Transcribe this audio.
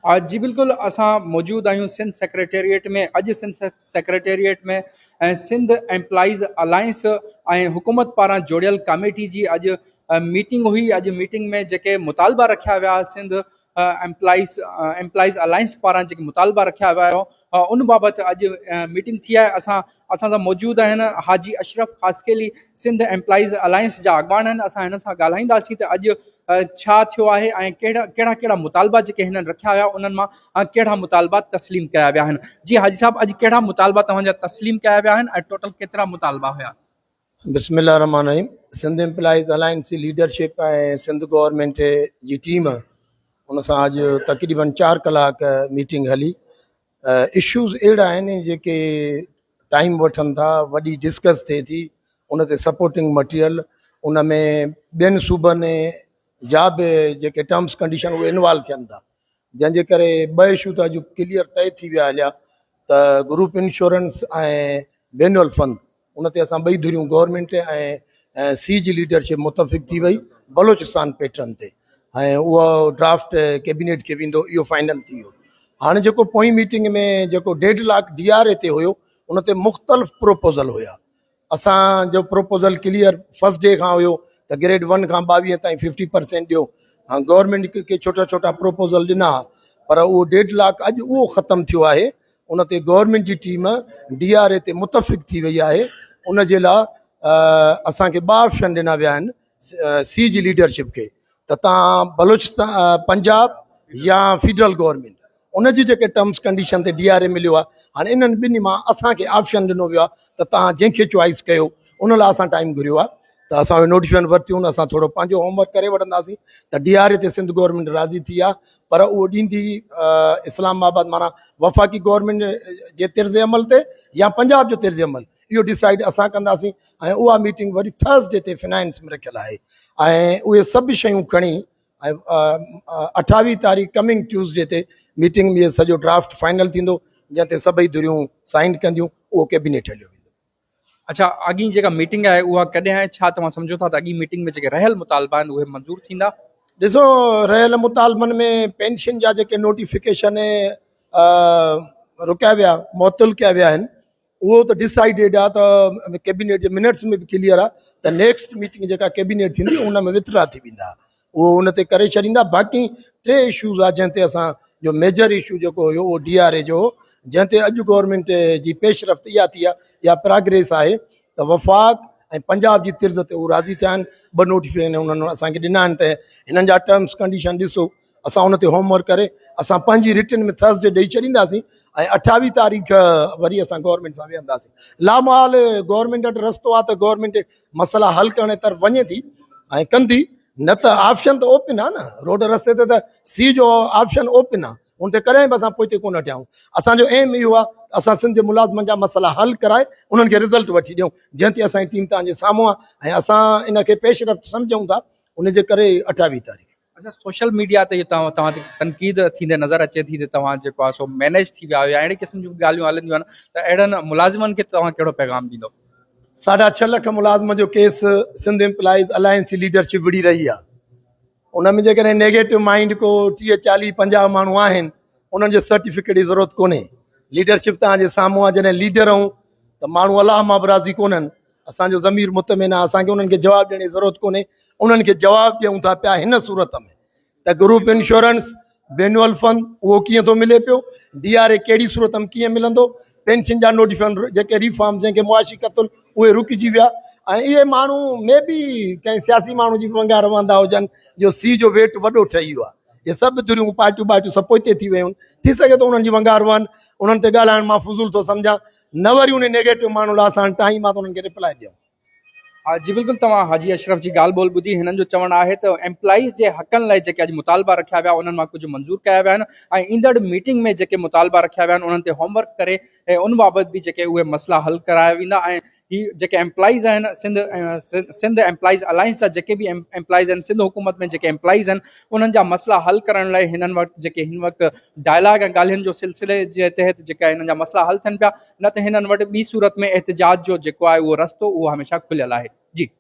جي بلڪل اسان موجود آهيون سنڌ سيڪريٽريٽ ۾ اڄ Sindh secretariat ۾ Sindh employees alliance ۽ حڪومت پاران جوڙيل ڪاميٽي جي اڄ ميٽنگ هئي اڄ ميٽنگ ۾ جيڪي مطالبا رکيا ويا سنڌ ايمپلائيز ايمپلائيز الائنس پاران جيڪي مطالبا رکيا ويا ان بابت اڄ ميٽنگ ٿي آهي اسان اسان سان موجود آهن حاجي اشرف خاصخيلي سنڌ ايمپلائيز الائنس جا اڳواڻ آهن اسان هنن سان ڳالهائينداسين ته اڄ ڇا ٿيو آهي ۽ ڪهڙا ڪهڙا ڪهڙا مطالبا جيڪي هنن رکيا هيا انهن مان ڪهڙا مطالبا تسليم ڪيا ويا آهن جي حاجي صاحب اڄ ڪهڙا مطالبا توهان جا تسليم ڪيا ويا آهن ۽ ٽوٽل ڪيترا مطالبا هيا؟ بسم الله الرحمن الرحيم سنڌ ايمپلائيز الائنس جي ليڊرشپ ۽ سنڌ گورنمينٽ جي ٽيم ان سان اڄ تقريبن 4 ڪلاڪ ميٽنگ هلي اشوز اهڙا آهن جيڪي ٽائيم وٺن ٿا وڏي ڊسڪس ٿئي ٿي ان تي سپورٽنگ مٽيريل ان ۾ ٻين صوبن جا به جيڪي ٽرمس ڪنڊيشن اهي انوالو ٿين ٿا جنهن جي ڪري ٻه اشو ته اڄ ڪليئر طئي ٿي ويا هليا ته گروپ انشورنس ۽ بينول فند ان تي اسان ٻئي ڌريون گورنمينٽ ۽ سي جي ليڊرشپ متفق ٿي وئي بلوچستان پيٽرن تي ۽ اهو ڊرافٽ ڪيبينيٽ کي ويندو اهو فائنل ٿي ويو هاڻي جيڪو پوئين ميٽنگ ۾ جيڪو ڊيڍ لاک ڊي آر اي تي هيو ان تي مختلف پروپوزل هيا اسان جو پروپوزل ڪليئر فرسٽ ڊي کان هيو ته گريڊ 1 کان 22 تائين 50% ڏيو هاڻ گورنمينٽ ڪي ڇوٽا ڇوٽا پروپوزل ڏنا پر اهو ڊيڍ لاک اڄ اهو ختم ٿيو آهي ان تي گورنمينٽ جي ٽيم ڊي آر اي تي متفق ٿي وئي آهي ان جي لاء اسان کي ٻه آپشن ڏنا ويا آهن سي جي ليڊرشپ کي ته تان بلوچستان پنجاب يا فيڊرل گورنمينٽ ان جي جيڪي ٽرمس ڪنڊيشن تي ڊي آر اي مليو آهي هاڻي انهن ٻنهي مان اسان کي آپشن ڏنو ويو آهي ته تان جنهن کي چوائس ڪيو ان لاء اسان ٽائيم گهريو آهي ته اسان اهي نوٽيفڪيشن ورتيون اسان ٿورو پنهنجو هوم ورڪ ڪري وٺنداسين ته ڊي آر اي تي سنڌ گورنمينٽ راضي ٿي آهي پر اهو ڏيندي اسلام آباد معنيٰ وفاقي گورنمينٽ جي طرز عمل تي يا پنجاب جو طرز عمل اهو ڊسائيڊ اسان ڪنداسين ۽ اها ميٽنگ وري ٿرسڊي تي فنائنس ۾ رکيل آهي ۽ اهي سڀ شيون کڻي ۽ 28 تاريخ ڪمنگ ٽيوزڊي تي ميٽنگ ۾ سڄو ڊرافٽ فائنل ٿيندو جنهن تي سڀئي ڌريون سائن ڪنديون اهو ڪيبينيٽ هليو ويندو. اڇا اڳين جيڪا ميٽنگ آهي اها ڪڏهن آهي ڇا توهان سمجهو ٿا ته اڳين ميٽنگ ۾ جيڪي رهيل مطالبا آهن اهي منظور ٿيندا؟ ڏسو رهيل مطالبن ۾ پينشن جا جيڪي نوٽيفڪيشن رڪيا ويا معطل ڪيا ويا آهن اهو ته ڊسائيڊيڊ آهي ته ڪيبينيٽ جي منٽس ۾ به ڪليئر آهي ته نيڪسٽ ميٽنگ جيڪا ڪيبينيٽ ٿيندي ان ۾ وٿڊرا ٿي ويندا اهو ان تي ڪري ڇڏيندا باقي ٽي اشوز آ جنهن تي اسان جو ميجر اشو جيڪو هيو اهو ڊي آر اي جو هو جنهن تي اڄ گورنمينٽ جي پيش رفت اها ٿي آ يا پراگريس آهي ته وفاق ۽ پنجاب جي طرز تي هو راضي ٿيا آهن ٻه نوٽيفڪيشن انهن اسان کي ڏنا آهن ته هنن جا ٽرمس ڪنڊيشن ڏسو اسان ان تي هوم ورڪ ڪري اسان پنهنجي رٽن ۾ ٿرسڊي ڏئي ڇڏينداسين ۽ 28 تاريخ وري اسان گورنمينٽ سان ويهنداسين لامحال گورنمينٽ وٽ رستو آ ته گورنمينٽ مسئلا حل ڪرڻ جي طرف وڃي ٿي ۽ ڪندي نه ته آپشن ته اوپن آ نه روڊ رستي تي ته سي جو آپشن اوپن آ ان تي ڪڏهن به اسان پوئتي ڪونه هٽيا آهيون اسان جو ايم اهو آ ته اسان سنڌ جي ملازمن جا مسئلا حل ڪرائي انهن کي رزلٽ وٺي ڏيون جنهن تي اسان جي ٽيم توهان جي سامهون آ ۽ اسان ان کي پيش رفت سمجهون ٿا ان جي ڪري 28 تاريخ. اچا سوشل ميڊيا تي توهان توهان تي تنقيد ٿيندي نظر اچي ٿي ته توهان جيڪو آهي سو مينيج ٿي ويا آهيو يا اهڙي قسم جون ڳالهيون هلنديون آهن ته اهڙن ملازمن کي توهان ڪهڙو پيغام ڏيندو؟ ساڍا ڇهه لک ملازم جو ڪيس سنڌ ايمپلائيز الائنس جي ليڊرشپ وڙهي رهي آهي ان ۾ جيڪڏهن نيگيٽو مائنڊ ڪو 30 40 50 ماڻهو آهن انهن جي سرٽيفڪيٽ جي ضرورت ڪونهي ليڊرشپ توهان جي سامهون آهي جڏهن ليڊر آهيون ته ماڻهو الله مان به راضي ڪونهن اسان جو ضمير مطمئن آهي اسان کي انهن کي جواب ڏيڻ جي ضرورت ڪونهي انهن کي جواب ڏيون ٿا پيا هن صورت ۾ ته گروپ انشورنس بينول فند اهو ڪيئن ٿو ملي پيو ڊي آر اي ڪهڙي صورت ۾ ڪيئن ملندو پينشن جا نوٽيفڪيشن جيڪي ريفارم جنهن کي معاشي قتل اهي رڪجي ويا ۽ اهي ماڻهو مي بي ڪنهن سياسي ماڻهو جي ونگار وهندا هجن جو سي جو ويٽ وڏو ٺهي ويو آهي اهي سڀ ڌريون پارٽيون پارٽيون سڀ پوئتي ٿي ويون ٿي سگهي ٿو انهن جي ونگار وهن انهن تي ڳالهائڻ مان فضول ٿو سمجهان نه وري انهي نيگيٽو ماڻهن لاء اسان وٽ ٽائيم آ ته انهن کي ريپلائي ڏيون. ها جي بلڪل توهان حاجي اشرف جي ڳالهه ٻولهه ٻڌي هنن جو چوڻ آهي ته ايمپلائيز جي حقن لاء جيڪي اڄ مطالبا رکيا ويا انهن مان ڪجهه منظور ڪيا ويا آهن ۽ ايندڙ ميٽنگ ۾ جيڪي مطالبا رکيا ويا آهن انهن تي هوم ورڪ ڪري ان بابت به جيڪي اهي مسئلا حل ڪرايا ويندا ۽ هي جيڪي ايمپلائيز آهن سنڌ سنڌ ايمپلائيز الائنس جا جيڪي به ايمپلائيز آهن سنڌ حڪومت ۾ جيڪي ايمپلائيز آهن انهن جا مسئلا حل ڪرڻ لاء هنن وقت جيڪي هن وقت ڊائلاگ ۽ ڳالهين جو سلسلي جي تحت جيڪا هنن جا مسئلا حل ٿين پيا نه ته هنن وٽ ٻي صورت ۾ احتجاج جو جيڪو آهي اهو رستو اهو هميشه کليل آهي جي.